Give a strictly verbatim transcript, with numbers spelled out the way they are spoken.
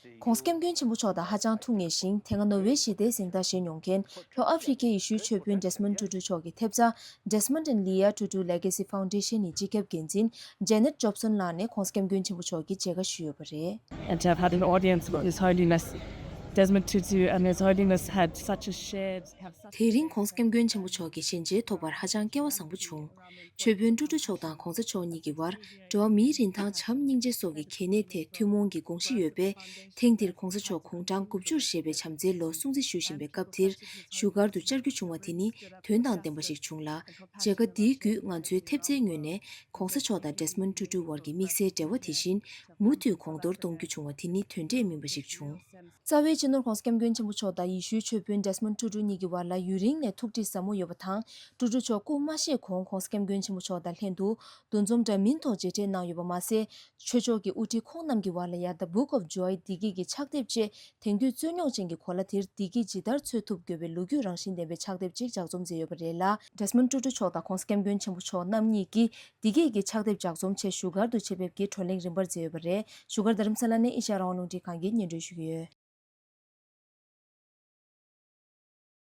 ༧གོང་ས་༧སྐྱབས་མགོན་ཆེན་པོ་མཆོག་དང་ཧ་ཅང་ཐུགས་མཉེས་ཤིང་དེ་སྔ་ནོར་ཝེ་ཞི་བདེའི་གཟེངས་རྟགས་བཞེས་མྱོང་མཁན་ལྷོ་ཨ་ཧྥེ་རི་ཁའི་ཡེ་ཤུའི་ཆོས་དཔོན་Desmond Tutu་མཆོག་གི་ཐེབས་རྩ་Desmond and Leah Tutu Legacy Foundation་ནི་སྤྱི་ཁྱབ་འགན་འཛིན་Janet Jobson་ལགས་ནས་༧གོང་ས་༧སྐྱབས་མགོན་ཆེན་པོ་མཆོག་གི་མཇལ་ཁ་ཞུས་ཡོད་པ་རེད། And to have had an audience with His Holiness Desmond Tutu, and His Holiness had such a shared, have such དེ་རིང་༧གོང་ས་༧སྐྱབས་མགོན་ཆེན་པོ་མཆོག་གི་ཞལ་མཇལ་ཐོབ་པར་ཧ་ཅང་སྐལ་བ་བཟང་པོ་བྱུང་། ཆོས་དཔོན་ཀྲུ་ཀྲུ་མཆོག་དང་༧གོང་ས་མཆོག་གཉིས་ཀྱི་བར་འགྲོ་བ་མིའི་རིན་ཐང་བྱམས་སྙིང་རྗེ་སོགས་ཀྱི་གལ་གནད་ཐད་ཐུན་མོང་གི་དགོངས་གཞི་ཡོད་པས། ཐེངས་འདིར་༧གོང་ས་མཆོག་དགུང་གྲངས་དགུ་བཅུར་བཞེས་པའི་བྱམས་བརྩེའི་ལོ་སྲུང་བརྩི་ཞུ་བཞིན་པའི་སྐབས་འདིར་བཞུགས་སྒར་དུ་བཅར་རྒྱུ་བྱུང་བ་དེ་ནི་དོན་དང་ལྡན་པ་ཞིག་བྱུང་ལ། མཇལ་ཁ་འདིའི་བརྒྱུད་ང་ཚོའི་ཐེབས་རྩའི་ངོས་ནས་༧གོང་ས་མཆོག་དང་Desmond Tutu་བར་གྱི་དམིགས་བསལ་འབྲེལ་བ་དེ་བཞིན་མུ་མཐུད་གོང་མཐོར་གཏོང་རྒྱུ་བྱུང་བ་དེ་ནི་དོན་འབྲས་སྨིན་པ་ཞིག་བྱུང་། རྩ་བའི་སྤྱི་ནོར་༧གོང་ས་༧སྐྱབས་མགོན་ཆེན་པོ་མཆོག་དང་ཡེ་ཤུའི་ཆོས་དཔོན་Desmond Tutu་གཉིས་ཀྱི་བར་ལ་ཡུན་རིང་ནས་ཐུགས་འདྲིས་ཟབ་མོ་ཡོད་པ་དང་། ཀྲུ་ཀྲུ་མཆོག་སྐུ་མ་གཤེགས་གོང་༧གོང་ས་༧སྐྱབས་མགོན་ཆེན་པོ་མཆོག་དང་ལྷན་དུ་འདུ་འཛོམས་འདྲ་མིན་ཐོག་མཇལ་འཕྲད་གནང་ཡོད་པ་མ་ཟད། ཆོས་ཕྱོགས་ཀྱི་དབུ་ཁྲིད་ཁོང་རྣམས་ཀྱི་བར་ལ་ཡང་The Book of Joy་བདེ་སྐྱིད་ཀྱི་ཕྱག་དེབ་ཅེས་དེང་དུས་རྩོད་རྙོག་ཅན་གྱི་གོ་ལ་དེར་བདེ་སྐྱིད་ཇི་ལྟར་འཚོལ་ཐུབ་དགོས་པའི་ལོ་རྒྱུས་རང་བཞིན་ལྡན་པའི་ཕྱག་དེབ་ཅིག་ལྗགས་རྩོམ་མཛད་ཡོད་པ་རེད་ལ། Desmond་ཀྲུ་ཀྲུ་མཆོག་དང་༧གོང་ས་༧སྐྱབས་མགོན་ཆེན་པོ་མཆོག་རྣམ་གཉིས་ཀྱིས་བདེ་སྐྱིད་ཀྱི་ཕྱག་དེབ་ལྗགས་རྩོམ་ཆེད་བཞུགས་སྒར་དུ་ཆེད་ཕེབས་ཀྱིས་བགྲོ་གླེང་རིམ་པར་མཛད་ཡོད་པ་རེད། བཞུགས་སྒར་རྡ་རམ་ས་ལ་ནས་ཨེ་ཤ་ཡ་རང་དབང་རླུང་འཕྲིན་ཁང་གིས་སྙན་སྒྲོན་ཞུ་གི་ཡོད།